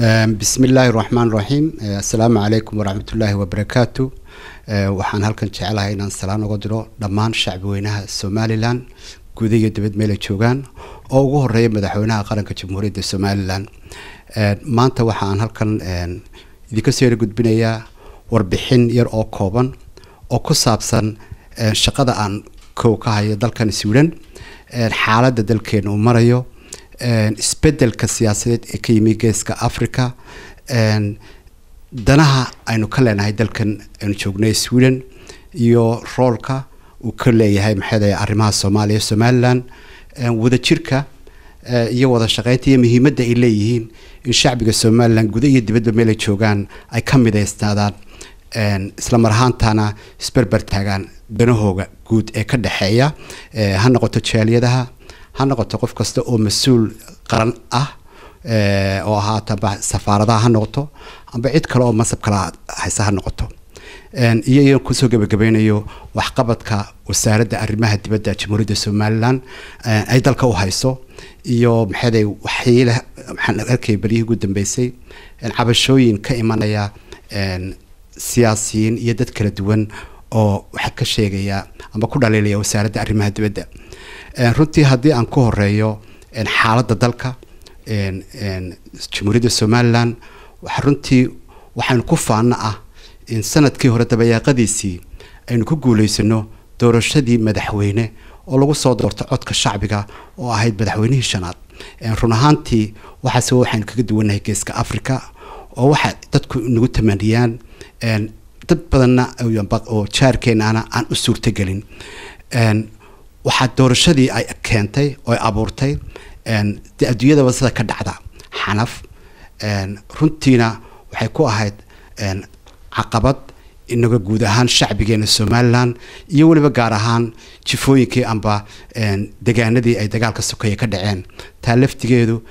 Bismi illaahi raxmaan raxiim. Assalaamu calaykum waraxmatullaahi wabarakaatu. Waxaan halkan jecelahay inaan salaan uga diro dhammaan shacbi weynaha Somaliland guud iyo dibad meel ay joogaan, oo ugu horeeya madaxweynaha qaranka Jamhuuriyadda Somaliland. Maanta waxaan halkan idinka soo yara gudbinayaa warbixin yar oo kooban oo ku saabsan shaqada aan kow ka hayo dalkan Sweden, xaaladda dalkeena uu marayo, isbedelka siyaasadeed ee ka yimi Geeska Africa, danaha aynu ka leenahay dalkan aynu joognay Sweden iyo roolka uu ka leeyahay maxay arrimaha Soomaaliya, Somaliland, wadajirka iyo wada shaqeynta iyo muhiimadda ay leeyihiin in shacbiga Somaliland guda iyo dibadba meel ay joogaan ay ka midaysnaadaan, isla mar ahaantana isberber taagaan danahooga guud ee ka dhexeeya, ha noqoto jaaliyadaha, ha noqoto qof kasta oo mas-uul qaran ah oo ahaataba safaaradaha ha noqoto, amba cid kale oo mansab kala haysa ha noqoto, iyo kusoo gebagabeynayo waxqabadka Wasaaradda Arrimaha Dibadda Jamhuuriyadda Somaliland ay dalka u hayso iyo maxayday waxyiile. Waxaan arkay beryihii ugu dambeysay cabashooyin ka imanaya siyaasiyiin iyo dad kala duwan oo waxa ka sheegaya amba ku dhaliilaya Wasaaradda Arrimaha Dibadda. Runtii haddii aan ku horeeyo xaaladda dalka Jamhuuriyadda Somaliland, waxa runtii waxaynu ku faano ah in sanadkii hore dabayaaqadiisii aynu ku guuleysano doorashadii madaxweyne oo lagu soo doorto codka shacbiga oo ahayd madaxweynihii shanaad. Run ahaantii waxaase waxaynu kaga duwannahay Geeska Africa oo waxa dadku nagu tamaniyaan, dad badanna oo jaarkeenana aan u suurtagelin. Waxaa doorashadii ay keentay oo ay abuurtay dee adduunyadaba sida ka dhacda xanaf, runtiina waxay ku ahayd caqabad inaga guud ahaan shacbigeena Somaliland iyo weliba gaar ahaan jifooyinkii amba degaanadii ay dagaalka sokeeye ka dhaceen. Taa laftigeedu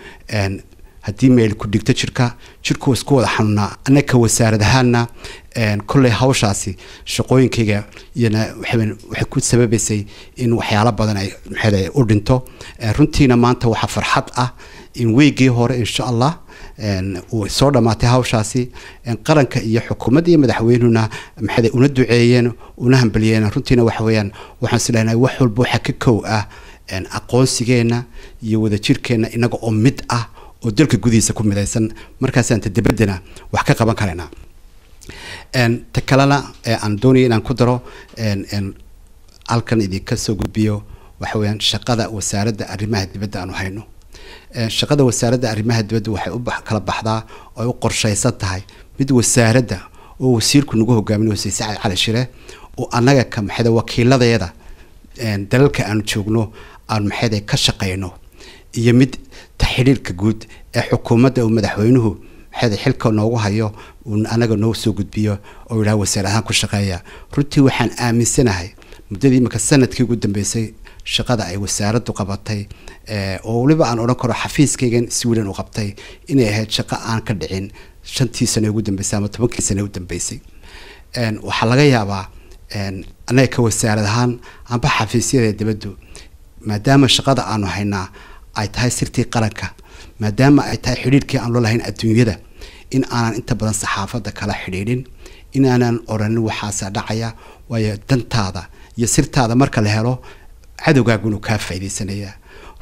haddii meel ku dhigto jirka, jirku isku wada xanuunaa. Annaka wasaarad ahaanna kolley hawshaasi shaqooyinkayga iyana waxay ku sababaysay in waxyaalo badan ay maxay u dhinto. Runtiina maanta waxaa farxad ah in weygii hore insha Allah uu soo dhammaatay hawshaasi, qaranka iyo xukuumadda iyo madaxweynuhuna maxay una duceeyeen una hambaliyeen. Runtiina waxa weeyaan waxaan is leenahay wax walba waxaa ka kow ah aqoonsigeena iyo wadajirkeena inaga oo mid ah oo dalka gudihiisa ku midaysan, markaasaan ta dibaddana wax ka qaban karaynaa. Ta kalena aan doonaya inaan ku daro halkan idinka soo gudbiyo waxa weeyaan shaqada Wasaaradda Arrimaha Dibadda aanu hayno. Shaqada Wasaaradda Arrimaha Dibadda waxay u kala baxdaa oo ay u qorshaysan tahay mid wasaaradda oo wasiirku nagu hogaaminayo, Wasiir Sacad Cali Shire, oo annaga ka maxayda wakiiladeeda dalalka aanu joogno aan maxayda ka shaqeyno, iyo mid ta xidhiirka guud ee xukuumadda uu madaxweynuhu maxayda xilka noogu hayo uu anaga noo soo gudbiyo oo yidhaha wasaar ahaan ku shaqeeya. Runtii waxaan aaminsanahay muddadii imika sanadkii ugu dambeysay shaqada ay wasaaraddu qabatay, oo weliba aan odhan karo xafiiskaygan Sweden u qabtay, inay ahayd shaqo aan ka dhicin 5-tii sano ugu dambeysay ama 10-kii sano ugu dambeysay. Waxaa laga yaabaa annaga ka wasaarad ahaan amba xafiisyada dibaddu, maadaama shaqada aanu haynaa ay tahay sirtii qaranka, maadaama ay tahay xidhiidhkii aan loo lahayn adduunyada, in aanan inta badan saxaafadda kala xidhiidhin, in aanan oranin waxaasa dhacaya, waayo dantaada iyo sirtaada marka la helo cadowgaagunu kaa faa'iidaysanayaa.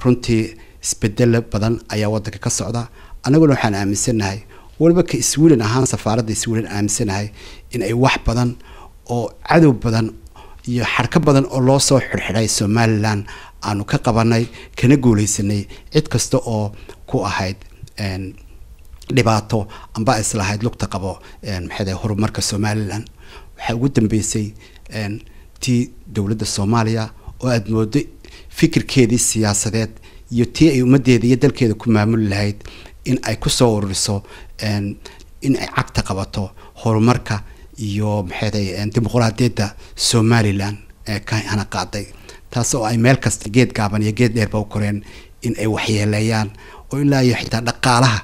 Runtii isbedelo badan ayaa waddanka ka socda. Annaguna waxaan aaminsanahay, weliba ka Sweden ahaan safaaradda Sweden aaminsanahay, in ay wax badan oo cadow badan iyo xarko badan oo loo soo xirxiday Somaliland aanu ka qabanay kana guuleysanay cid kasta oo ku ahayd dhibaato amba islahayd lugta qabo maxay horumarka Somaliland. Waxaa ugu dambeysay tii dowladda Soomaaliya oo aada moodo fikirkeedii siyaasadeed iyo tii ay ummaddeeda iyo dalkeeda ku maamuli lahayd in ay kusoo ururiso in ay cagta qabato horumarka iyo maxay dimuqraadiyadda Somaliland ee ka hana qaaday, taas oo ay meel kasta geed gaaban iyo geed dheerba u koreen in ay waxyeeleeyaan oo ilaa iyo xitaa dhaqaalaha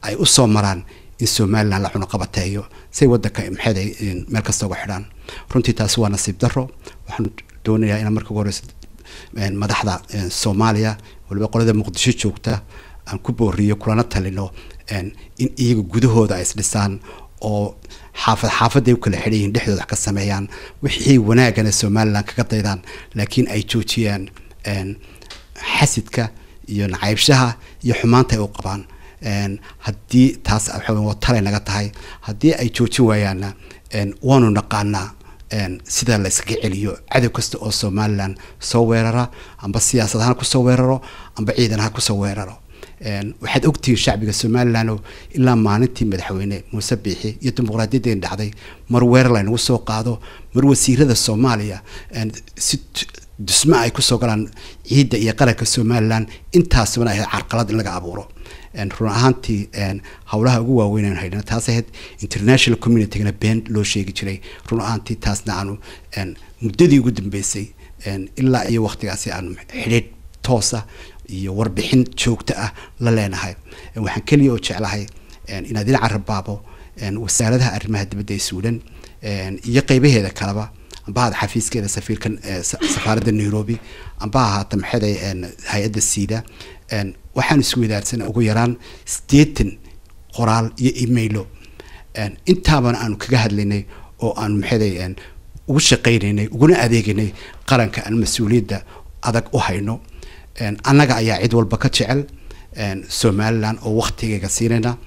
ay usoo maraan in Somaliland la cunuqabateeyo say waddanka maxay meel kasta uga xidhaan. Runtii taasi waa nasiib darro. Waxaan doonayaa inaan marka ugu horeysa madaxda Soomaaliya, waliba qolada Muqdisho joogta, Aan ku booriyo kulana talino in iyaga gudahooda ay isdhisaan oo xaafad xaafaday u kala xidhan yihiin dhexdooda wax ka sameeyaan, wixii wanaagana Somaliland kaga daydaan, laakiin ay joojiyaan xasidka iyo nacaybshaha iyo xumaanta ay u qabaan. Haddii taas waxa waa talay naga tahay, haddii ay joojin waayaanna waanu naqaanaa sida la iskaga celiyo cadow kasta oo Somaliland soo weerara, amba siyaasad ahaan kusoo weeraro amba ciidan ahaan kusoo weeraro. Waxaad ogtihiin shacbiga Somaliland oo ilaa maalintii madaxweyne Muuse Biixi iyo dimuqraadiyaddeen dhacday mar weerar laynagu soo qaado, mar wasiirada Soomaaliya si dusma ay kusoo galaan ciidda iyo qaranka Somaliland, intaasbana ahayd carqalad in laga abuuro. Run ahaantii howlaha ugu waaweyn aynu haynana taas ahayd, international communitygana been loo sheegi jiray. Run ahaantii taasna aanu muddadii ugu dambeysay ilaa iyo waqtigaasi aanu xidhiidh toosa iyo warbixin joogto ah la leenahay. Waxaan keliya oo jeclahay inaad dhinaca rabaabo wasaaradaha arrimaha dibadda ee Suudan iyo qeybaheeda kaleba, amba ahaata xafiiskeeda safiirkan safaaradda Nairobi, amba ahaata maxaday hay-adda siida, waxaan isweydaarsanay ugu yaraan 80 qoraal iyo emailo, intaabana aanu kaga hadlaynay oo aanu maxaday ugu shaqaynaynay uguna adeegaynay qaranka aan mas-uuliyadda adag u hayno. Annaga ayaa cid walba ka jecel Somaliland oo waktigayga siinayna,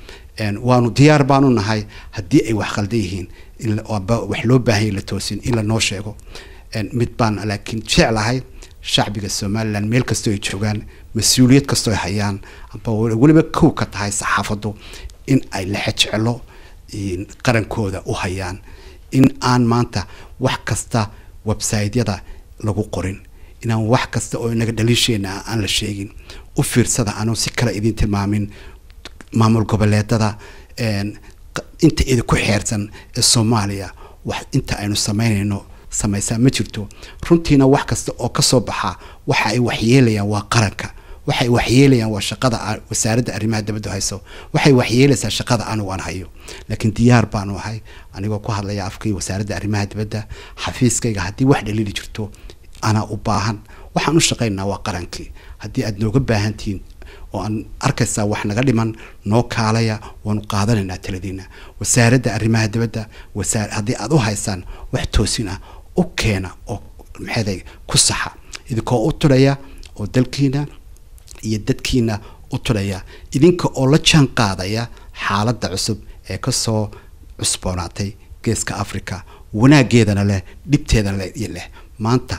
waanu diyaar baanu nahay haddii ay wax khaldan yihiin in wax loo baahanya la toosin in lanoo sheego. Mid baan laakiin jeclahay, shacbiga Somaliland meel kastoo ay joogaan, mas-uuliyad kastoo ay hayaan, amba weliba kow ka tahay saxaafaddu, in ay lexe jeclo qarankooda u hayaan, in aan maanta wax kasta website-yada lagu qorin, inaan wax kasta oo inaga dhaliisheena ah aan la sheegin. U fiirsada, aanu si kale idin tilmaamin, maamul goboleedada inta idinku xeersan ee Soomaaliya wax inta aynu sameynayno samaysaa ma jirto. Runtiina wax kasta oo kasoo baxa waxa ay waxyeelayaan waa qaranka, waxay waxyeelayaan waa shaqada wasaaradda arrimaha dibadda hayso, waxay waxyeelaysaa shaqada anigu aan hayo. Laakiin diyaar baanu ahay, anigoo ku hadlaya afkii wasaaradda arrimaha dibadda, xafiiskayga haddii wax dhaliili jirto anaa u baahan. Waxaan u shaqaynaa waa qarankii. Haddii aad nooga baahan tihiin oo aan arkaysaa wax naga dhiman, noo kaalaya, waanu qaadanaynaa taladiina. Wasaaradda arrimaha dibadda haddii aad u haysaan wax toosin ah, u keena oo maxayday ku saxa, idinkoo u tudhaya oo dalkiina iyo dadkiina u tudhaya, idinka oo la jaan qaadaya xaaladda cusub ee kasoo cusboonaatay geeska Africa, wanaageedana leh, dhibteedana leh iyo leh. Maanta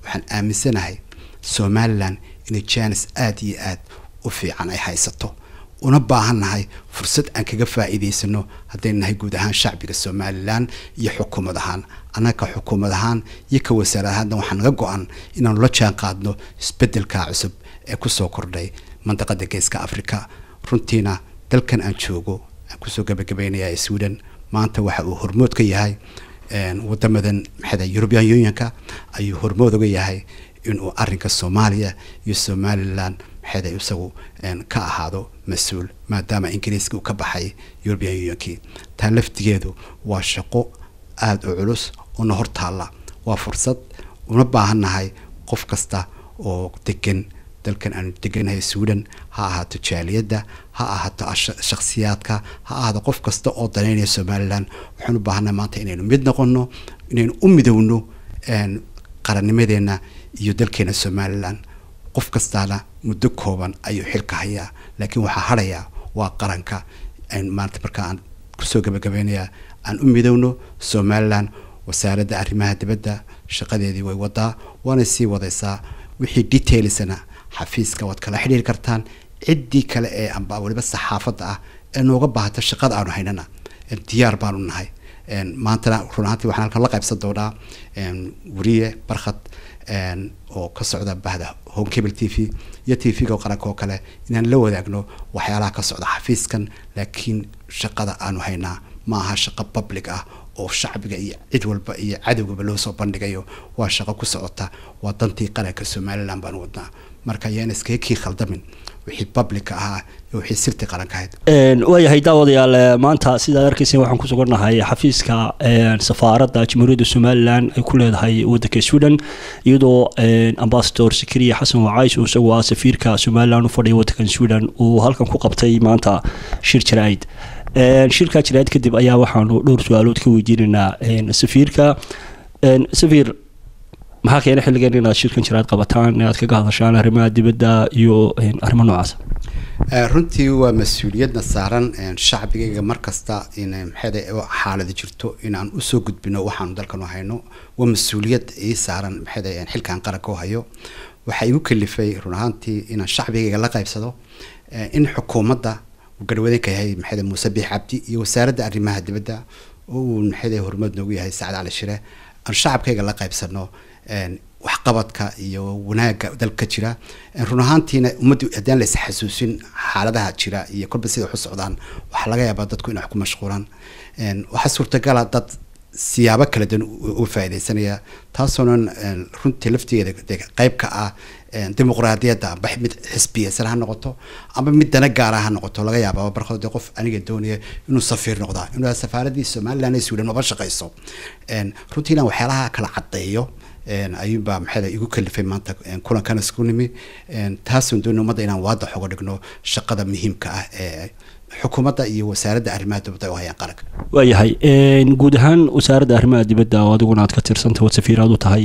waxaan aaminsanahay Somaliland inay janis aada iyo aada u fiican ay haysato, una baahan nahay fursad aan kaga faa'iidaysano haddaynu nahay guud ahaan shacbiga Somaliland iyo xukuumad ahaan. Annaga xukuumad ahaan iyo ka wasaar ahaanna waxaa naga go-an inaanu la jaan qaadno isbeddelka cusub ee kusoo kordhay mandaqada geeska Africa. Runtiina dalkan aan joogo aan kusoo gabagabaynayaa ee Sweden maanta waxa uu hormood ka yahay wadamadan maxay European Unionka, ayuu hormood uga yahay inuu arrinka Soomaaliya iyo Somaliland maxay isagu ka ahaado mas-uul, maadaama Ingiriiska uu ka baxay European Unionkii. Taa laftigeedu waa shaqo aada u culus oona hor taalla, waa fursad una baahannahay qof kasta oo degan dalkan aanu deganahay Sweden, ha ahaato jaaliyadda, ha ahaato shakhsiyaadka, ha ahaato qof kasta oo danaynaya Somaliland. Waxaan u baahannahay maanta inaynu mid noqono, inaynu u midowno qarannimadeena iyo dalkeena Somaliland. Qof kastaana muddo kooban ayuu xilka hayaa, laakiin waxaa hadhayaa waa qaranka. Maanta marka aan kusoo gabagabeynayaa, aan u midowno Somaliland. Wasaaradda arrimaha dibadda shaqadeedii way wadaa, waana sii wadaysaa. Wixii detailsana xafiiska waad kala xidhiiri kartaan. Ciddii kale ee amba weliba saxaafadda ah ee nooga baahata shaqada aanu haynana diyaar baanu nahay. Maantana run ahaantii waxaan halkan la qaybsan doonaa wariye Barkhad oo ka socda bahda Home Cable TV iyo TV-ga qaranka oo kale, inaan la wadaagno waxyaalaha ka socda xafiiskan. Laakiin shaqada aanu haynaa ma aha shaqo public ah oo shacbiga iyo cid walba iyo cadowgaba loo soo bandhigayo, waa shaqo ku socota, waa dantii qaranka Somaliland baanu wadnaa. Marka ayaan iskaga kii khaldamin. Wixii public ahaa iyo wixii sirti qaranka ahayd. Waayahay daawadayaal, maanta sidaad arkayseen waxaan ku sugannahay xafiiska safaaradda Jamhuuriyadda Somaliland ay ku leedahay waddanka Sweden, iyadoo Ambassador Sakariya Xasan Wacays, oo isagu ah safiirka Somaliland u fadhiya waddankan Sweden, uu halkan ku qabtay maanta shir jaraa'id. Shirka jaraa'id kadib ayaa waxaanu dhowr su-aalood ka weydiinaynaa safiirka. Safiir, maxaa keenay xilligan inaad shirkan jaraa'id qabataan, inaad kaga hadashaan arrimaha dibadda iyo arrimo noocaas? Runtii waa mas-uuliyadna saaran shacbigayga mar kasta in maxay xaalada jirto in aan usoo gudbino waxaanu dalkan u hayno. Waa mas-uuliyad ii saaran maxay xilkan qaranka u hayo. Waxaa igu kalifay run ahaantii inaan shacbigayga la qaybsado in xukuumadda uu garwadeenka yahay maxay Muuse Biix Cabdi iyo Wasaaradda Arrimaha Dibadda oo uu maxay horumad noogu yahay Sacad Cali Shire, aan shacabkayga la qaybsano waxqabadka iyo wanaagga dalka jira. Run ahaantiina ummaddu haddaan la isxasuusin xaaladaha jira iyo kolba sida wax u socdaan, waxaa laga yaabaa dadku inay wax ku mashquulaan. Waxaa suurtagala dad siyaabo kala duwan u faa'iidaysanaya, taasoonan runtii laftigeeda qayb ka ah dimuqraadiyadda, amba mid xisbiyeysan ha noqoto amba mid dana gaara ha noqoto. Laga yaabaa barkood dee qof aniga doonaya inuu safiir noqdaa inuu safaaradii Somaliland ee Sweden maba shaqeyso. Runtii inaan waxyaalaha kala caddeeyo ayuunbaa maxay igu kalifay maanta kulankan isku nimi. Taasoon doonay ummadda inaan waadax uga dhigno shaqada muhiimka ah ee xukuumadda iyo Wasaaradda Arrimaha Dibadda u hayaan qaranka. Waayahay, guud ahaan Wasaaradda Arrimaha Dibadda oo adiguna aad ka tirsantay, waad safiiraad u tahay,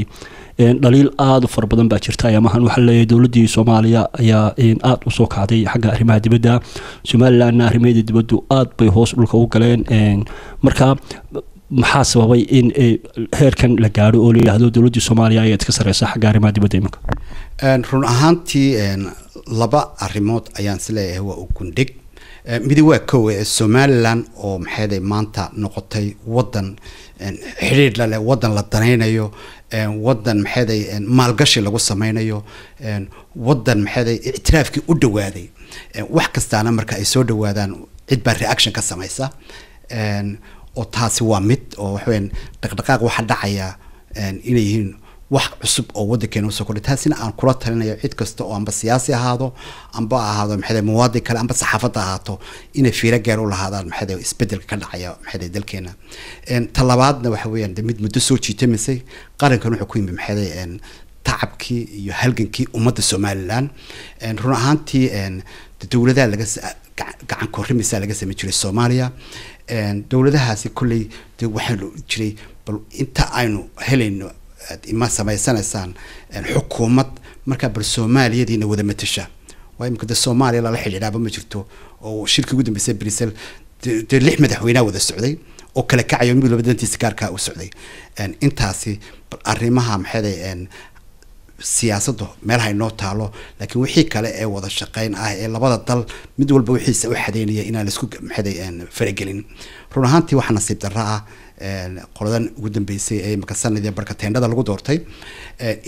dhaliil aada u fara badan baa jirta ayaamahan. Waxaa leeyahay dowladdii Soomaaliya ayaa aada usoo kacday xagga arrimaha dibadda, Somalilandna arrimaheeda dibaddu aada bay hoos dhulka u galeen. Marka maxaa sababay in heerkan la gaadho oo la yidhaahdo dowladdii Soomaaliya ayaa iska sareysa xagga arrimaha dibadda iminka? Run ahaantii laba arrimood ayaan is leeyahay waa u gundhig. Midi waa kow ee Somaliland oo maxayday maanta noqotay wadan xidhiidh la leh, wadan la danaynayo, wadan maxayday maalgashi lagu sameynayo, wadan maxayday ictiraafkii u dhawaaday. Wax kastaana marka ay soo dhawaadaan cid baa reaction ka samaysa, oo taasi waa mid oo waxaweyaan dhaqdhaqaaq waxa dhacaya inay yihiin wax cusub oo wadankeena usoo kordhay. Taasina aan kula talinayo cid kasta oo amba siyaasi ahaado, amba ahaado maxay muwaadin kale, amba saxaafadda ahaato, inay fiiro gaar u lahaadaan maxay isbedelka ka dhacaya maxay dalkeena. Ta labaadna waxa weeyaan mid muddo soo jiitamisay. Qarankan wuxuu ku yimi maxay tacabkii iyo halgankii ummadda Somaliland. Run ahaantii dowladaha laga gacan korrimaysa laga sameyn jiray Soomaaliya, dowladahaasi kolley de waxaa jiray bal inta aynu helayno ima samaysanaysaan xukuumad markaa bal Soomaaliyadiina wada matasha. Waa imika de Soomaaliya lala xidhiidhaaba ma jirto, oo shirkii ugu dambeysay Brussels dee lix madaxweynaha wada socday oo kala kacayo, mid walba dantiisa gaarkaa u socday. Intaasi bal arrimaha maxay siyaasaddu meelaha inoo taalo, laakiin wixii kale ee wada shaqeyn ah ee labada dal mid walba wixiisa u xadeynaya inaan laisku maxay faragelin. Run ahaantii waxaa nasiib darro ah qoladan ugu dambeysay ee imika sanadii barka teendhada lagu doortay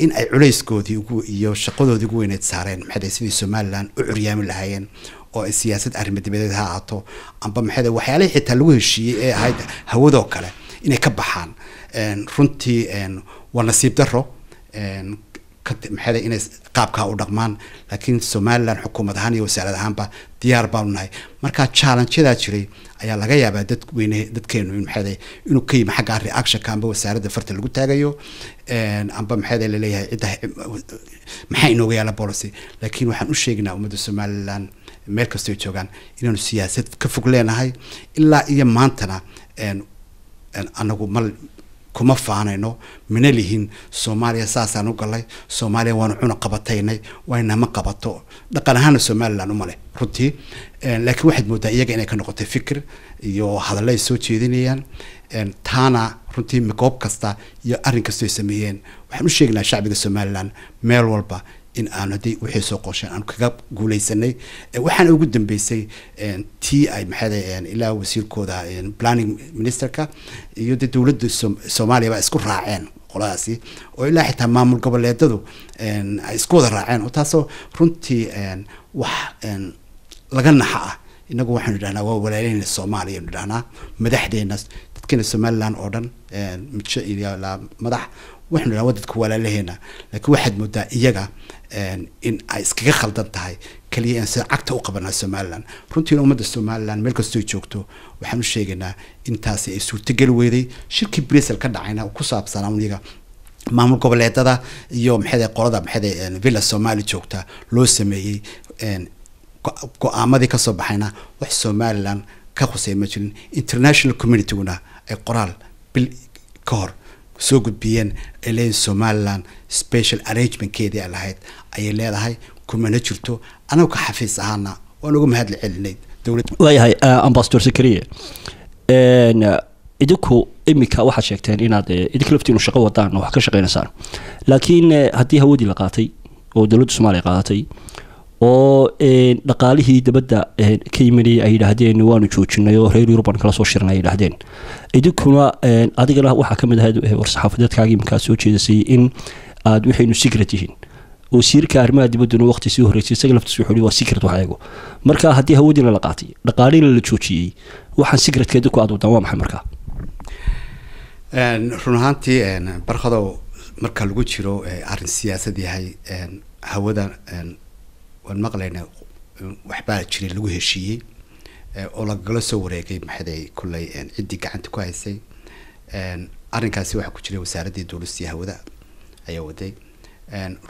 in ay culayskoodii ugu iyo shaqadoodii ugu weyneed saareen maxay sidii Somaliland u curyaami lahaayeen, oo ay siyaasad arrimo dibadeed ha ahaato amba maxay waxyaalihii xitaa lagu heshiiyey ee ahayd hawadoo kale inay ka baxaan. Runtii waa nasiib darro maxay inay qaabkaa u dhaqmaan, laakiin Somaliland xukuumad ahaan iyo wasaarad ahaanba diyaar baanu nahay. Marka challenge-yadaa jiray ayaa laga yaabaa dad weyne dadkeenu in maxay inuu ka yimi xagga reactionka, amba wasaaradda farta lagu taagayo, amba maxay laleeyahay cidda maxaa inooga yaala policy. Laakiin waxaan u sheegnaa ummadda Somaliland meel kastoo ay joogaan inaanu siyaasad ka fog leenahay. Ilaa iyo maantana anagu mal kuma faanayno, mina lihin Soomaaliya saasaan u galay, Soomaaliya waanu cuna qabataynay, waynama qabato dhaqan ahaana Somaliland uma leh runtii. Laakiin waxaad moodaa iyaga inay ka noqotay fikir iyo hadallo ay soo jeedinayaan. Taana runtii goob kasta iyo arrin kastoo ay sameeyeen waxaan u sheegnaa shacbiga Somaliland meel walba in aanu haddii wixii soo qosheen aanu kaga guuleysanay. Waxaana ugu dambeysay tii ay maxay ilaa wasiirkooda planning ministerka iyo dee dowladda Soomaaliya baa isku raaceen qoladaasi, oo ilaa xitaa maamul goboleedadu ay isku wada raaceen, oo taasoo runtii wax laga naxa ah. Inagu waxaanu idhahnaa waa walaalaheyna Soomaaliya aynu idhahnaa, madaxdeena, dadkeena Somaliland oo dhan mijo iyo madax Waxaynu dhahaa waa dadka walaalaheena, laakiin waxaad moodaa iyaga in ay iskaga khaldan tahay kaliya in sida cagta u qabanaa Somaliland. Runtiina ummadda Somaliland meel kastoo joogto waxaan u sheegaynaa intaasi ay suurtageli weyday. Shirkii Brussels ka dhacayna ku saabsanaa iyaga maamul goboleedada iyo maxay qolada maxay Villa Somali joogta loo sameeyay, go'aamadii kasoo baxayna wax Somaliland ka khusay ma jirin. International community-guna ay qoraal bil ka hor soo gudbiyeen ay leeyihin Somaliland special arrangement-keedii ay lahayd ayay leedahay, kumana jirto. Anagu ka xafiis ahaana waan uga mahadla celinay dowladda. Waayahay, Ambassador Zakariya, idinku iminka waxaad sheegteen inaad idinka laftiinu shaqo wadaan oo wax ka shaqeynaysaan, laakiin haddii hawadii la qaatay oo dowladda Soomaaliya qaadatay oo dhaqaalihii dabadda ka yimanayay ay yidhaahdeen waanu joojinay oo reer Yurub baan kala soo shirnay ay yidhaahdeen, idinkuna adigana waxaa ka mid ahayd war-saxaafadeedkaaga iminka aad soo jeedisay in aad waxaynu secret yihiin. Wasiirka arrimaha dibadduna waqti sii horreysay isaga laftiisa wuxuu yihi waa secret wax eego. Marka haddii hawadiina la qaatay, dhaqaalihiina la joojiyey, waxaan secretka idinku aad wadaan waa maxay markaa? Run ahaantii, Barkhadow, marka lagu jiro arrin siyaasad yahay, hawada waan maqlaynaa waxbaa jiray lagu heshiiyey oo lagala soo wareegay maxaday kulley ciddii gacanta ku haysay arrinkaasi. Waxaa ku jiray wasaaraddii duulistii hawada ayaa waday.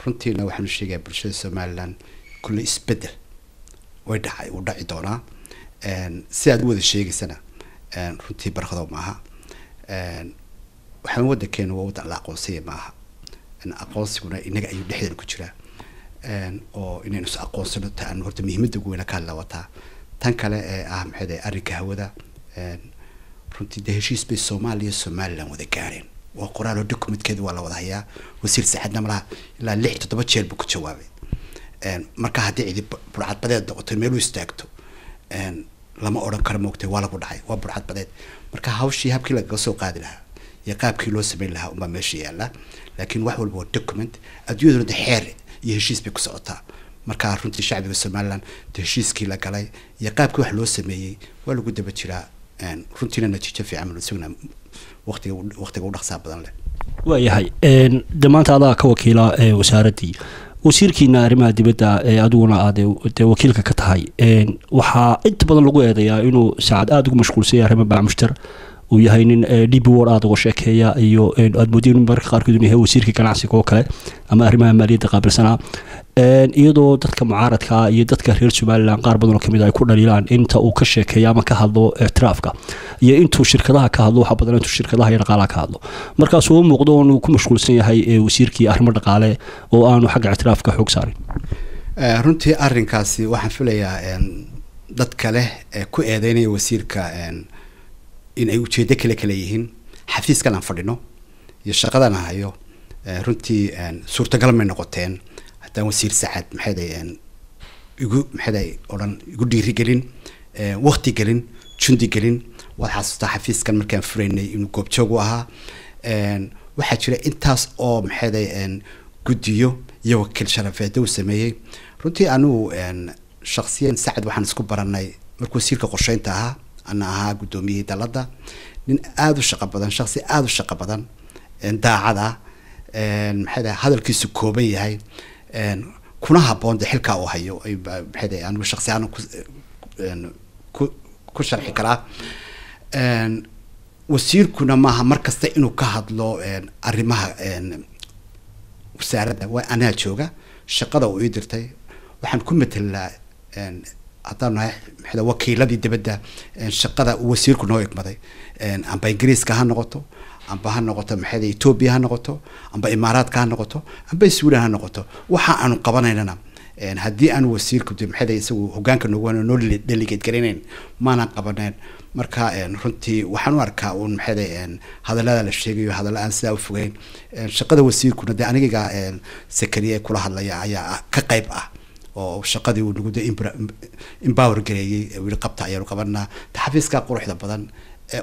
Runtiina waxaan u sheegayaa bulshada Somaliland kulley isbeddel way dhacay, uu dhaci doonaa. Si aad u wada sheegaysana, runtii Barkhadow, maaha waxaan waddankeenu waa waddan la aqoonsaya maaha. Aqoonsiguna inaga ayuu dhexdeena ku jiraa, oo inaynu is aqoonsano ta aan horta muhiimadda ugu weyna ka hadla wataa. Tan kale ee ah maxay tahay arrinka hawada, runtii dee heshiis bay Soomaaliya Somaliland wada gaareen, waa qoraal oo documentkeeda waa la wada hayaa. Wasiir Saxadna malaha ilaa 6 7 jeer buu ku jawaabay. Marka haddii cidi burcad badeed noqoto, meel u istaagto lama odhan karo moogtay waa lagu dhacay, waa burcad badeed. Marka hawshii habkii lagaga soo qaadi lahaa iyo qaabkii loo sameyn lahaa unbaa meesha yaalla, laakiin wax walba waa document. Adduunyaduna de xeer iyo heshiis bay ku socotaa. Marka runtii shacbiga Somaliland de heshiiskii la galay iyo qaabkii wax loo sameeyey waa lagu daba jiraa. Runtiina natiijo fiican baan sugnaa waqtiga u dhaqsaa badan leh. Waayahay, de maanta adaa ka wakiila wasaaraddii, wasiirkiina arrimaha dibadda ee adiguna aad dee wakiilka ka tahay, waxaa inta badan lagu eedeeyaa inuu Saacad aada ugu mashquulsan yahay arrimaha bacmushtar, uu yahay nin DP World aada uga sheekeeya, iyo aad moodin in mararka qaarkood inuu yahay wasiirka ganacsiga oo kale ama arrimaha maaliyadda qaabilsanaa, iyadoo dadka mucaaradka iyo dadka reer Somaliland qaar badan oo kamid ah ay ku dhaliilaan inta uu ka sheekeeyo ama ka hadlo ictiraafka iyo intuu shirkadaha ka hadlo. Waxa badan intuu shirkadaha iyo dhaqaalaha ka hadlo. Markaas uu muuqdo inuu ku mashquulsan yahay wasiirkii arrimo dhaqaale oo aanu xagga ictiraafka xoog saarin. Runtii arrinkaasi waxaan filayaa dadka leh ee ku eedeynaya wasiirka in ay ujeedo kale kale yihiin. Xafiiskan aan fadhino iyo shaqadan aan hayo runtii suurtagal may noqoteen haddaan wasiir Sacad maxayday igu maxayday odhan igu dhiirigelin, waqti gelin, jundi gelin. Waad xasuustaa xafiiskan markaan furaynay inuu goobjoog u ahaa. Waxaa jira intaas oo maxayday guddiyo iyo wakiil sharafeedyo uu sameeyey. Runtii anigu shaksiyan Sacad waxaan isku baranay markuu wasiirka qorsheynta ahaa, ana ahaa guddoomiyihii dalladda. Nin aada u shaqo badan, shaksi aada u shaqo badan, daacad ah, maxay dahay hadalkiisu kooban yahay, kuna habboon de xilkaa uu hayo, maxay dahay anigu shaksi ahaan ku sharxi karaa. Wasiirkuna maaha mar kasta inuu ka hadlo arrimaha wasaaradda. Waa anaa jooga shaqada uu ii dirtay, waxaan ku matelaa haddaan nahay maxay wakiiladii dibadda shaqada uu wasiirku noo igmaday, amba Ingiriiska ha noqoto, amba ha noqoto maxay Ethiopia ha noqoto, amba Imaaraadka ha noqoto, amba Sweden ha noqoto. Waxa aanu qabanaynana haddii aanu wasiirku de maxay isagu hogaanka noogu noo delegate garanayn maanan qabanayn. Marka runtii waxaan u arkaa uun maxay hadallada la sheegayo hadalla aan sidaa u fogeyn. Shaqada wasiirkuna de anigiga Sakariye kula hadlaya ayaa ka qayb ah oo shaqadii uu nagu de empower gareeyey wili qabta ayaanu qabanaa. Xafiiska quruxda badan,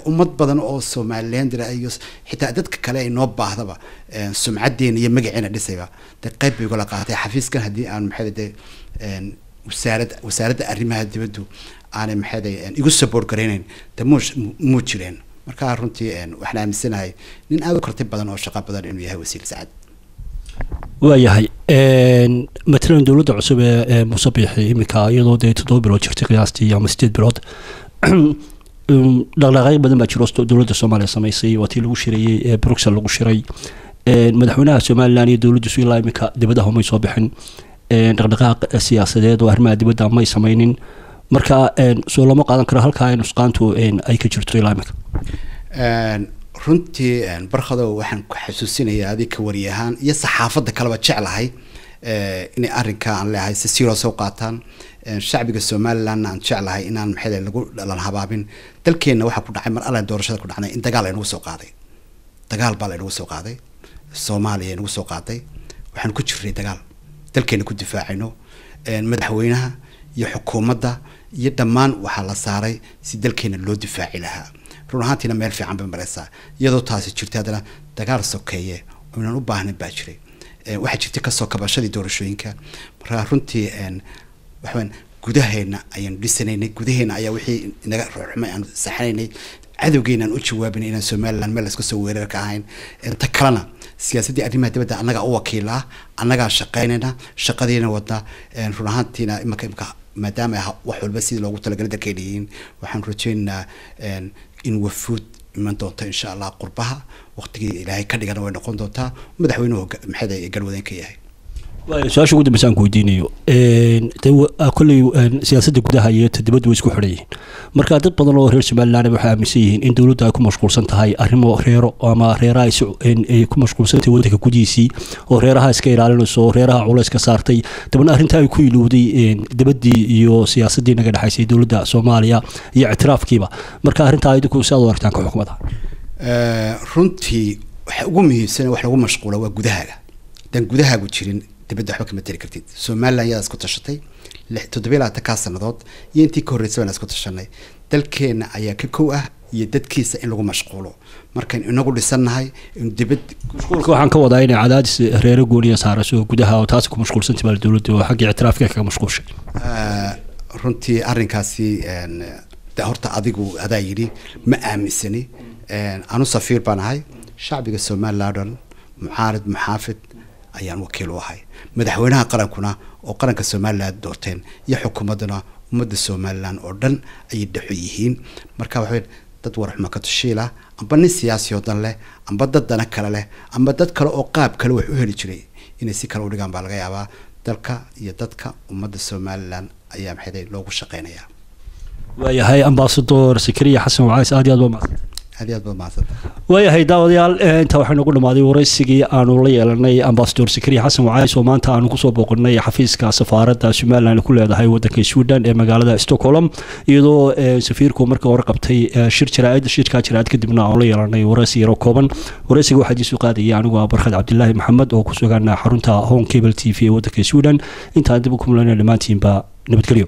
ummad badan oo Somalilander iyo xitaa dadka kale ay noo baahdaba, sumcadeena iyo magaceena dhisayba de qayb bay ugala qaatay xafiiskan. Haddii aan maxay de wasaaradda arrimaha dibaddu aanay maxay igu support garaynayn de muu jireen. Marka runtii waxaan aaminsanahay nin aada u karti badan oo shaqo badan inuu yahay wasiir Sacad. Waayahay, matalan dowladda cusub ee Muuse Biixi iminka, iyadoo dee 7 bilood jirtay qiyaastii ama 8 bilood, dhaqdhaqaaqyo badan baa jiro dowladda Soomaaliya samaysay. Waa tii lagu shirayey ee Bruxelles lagu shiray. Madaxweynaha Somaliland iyo dowladdiisu ilaa iminka dibadaha may soo bixin, dhaqdhaqaaq siyaasadeed oo arrimaha dibadda may samaynin. Marka soo lama qaadan karo halkaa in nusqaantu ay ka jirto ilaa iminka? Runtii Barkhadow, waxaan ku xasuusinayaa adig ka wari ahaan iyo saxaafadda kaleba jeclahay inay arrinka aan leeyahay si serious u qaataan. Shacbiga Somalilandna aan jeclahay inaan maxay lagu dhalan habaabin. Dalkeenna waxaa ku dhacay mar allan doorashada ku dhacnay in dagaal aynagu soo qaaday. Dagaal baa laynagu soo qaaday, Soomaaliya inagu soo qaaday. Waxaan ku jirnay dagaal dalkeena ku difaacayno. Madaxweynaha iyo xukuumadda iyo dhammaan waxaa la saaray si dalkeena loo difaaci lahaa. Run ahaantiina meel fiican bay mareysaa. Iyadoo taasi jirtay, haddana dagaal sokeeye oynan u baahnayn baa jiray. Waxaa jirtay kasoo kabashadii doorashooyinka. Marka runtii waxawaan gudaheena ayaan dhisanaynay, gudaheena ayaa wixii inaga ruxmay aan saxanaynay, cadowgeena aan u jawaabinay inaan Somaliland meel laska soo weerarka ahayn. Ta kalena, siyaasaddii arrimaha dibadda annagaa u wakiil ah, annagaa shaqaynayna, shaqadiina wadna. Run ahaantiina imaka maadaama wax walba sidii loogu talagalay dalkayna yihiin, waxaan rajaynaynaa in wafuud iman doonto insha Allah qurbaha, waqtigii Ilaahay ka dhigana way noqon doontaa, madaxweynuhu maxay garwadeen ka yahay. Su-aasha ugu dambeysa aan ku weydiinayo, kolley siyaasadda gudaha iyo ta dibadda way isku xidhan yihiin. Marka dad badan oo reer Somaliland waxay aaminsan yihiin in dowladda ay ku mashquulsan tahay arrimo reero ama reeraha ay ku mashquulsan tahay waddanka gudihiisii oo reeraha iska ilaalinayso oo reeraha culays ka saartay, dabna arrintaa ay ku ilowday dibaddii iyo siyaasaddii naga dhexaysay dowladda Soomaaliya iyo ictiraafkiiba. Marka arrintaa idinku si aad u aragtaan ka xukuumada? Runtii waxa ugu muhiimsan wax lagu mashquula waa gudahaaga. Haddaan gudahaagu jirin, dibadda waxba kama tari kartid. Somaliland yadaa isku tashatay 27-kaa sanadood iyo intii ka horreysay baan isku tashanay. Dalkeena ayaa ka kow ah iyo dadkiisa in lagu mashquulo. Markaan inagu dhisannahay in dibad Mashquulka waxaan ka wadaa inay cadaadis reero gooniya saarayso gudaha oo taasi ku mashquulsantay baa dowladda oo xaggii ictiraafka kaga mashquulshay. Runtii arrinkaasi de horta adigu adaa yidhi ma aaminsani. Anu safiir baan ahay, shacbiga Somaliland dhan, mucaarid muxaafid, ayaan wakiil u ahay. Madaxweynaha qarankuna oo qaranka Somaliland doorteen iyo xukuumadduna ummadda Somaliland oo dhan ayay dhexo yihiin. Marka waxa dad warxuma ka tushiila amba nin siyaasi oo dan leh amba dad dana kale leh amba dad kale oo qaab kale wax u heli jiray inay si kale u dhigaan baa laga yaabaa. Dalka iyo dadka ummadda Somaliland ayaa maxay loogu shaqeynayaa. Waayahay, ambasador Sakariya Xasan Wacays, aad iyo aad baa mahadsan. Aad iyo aad baad mahadsanta. Waayahay daawadayaal, intaa waxaa noogu dhamaaday waraysigii aanu la yeelanay ambasador Sakariya Xasan Wacays oo maanta aanu kusoo booqanay xafiiska safaaradda Somaliland ku leedahay wadanka Sweden ee magaalada Stockholm, iyadoo safiirku marka hore qabtay shir jaraa'id. Shirkaa jaraa'id kadibna aanu la yeelanay waraysi yaro kooban. Waraysiga waxaa idiin soo qaadayay anigu ah Barkhad Cabdilaahi Maxamed oo ku sugan xarunta Home Cable TV ee wadanka Sweden. Intaan dib u kumulana, dhammaantiinba nabadgelyo.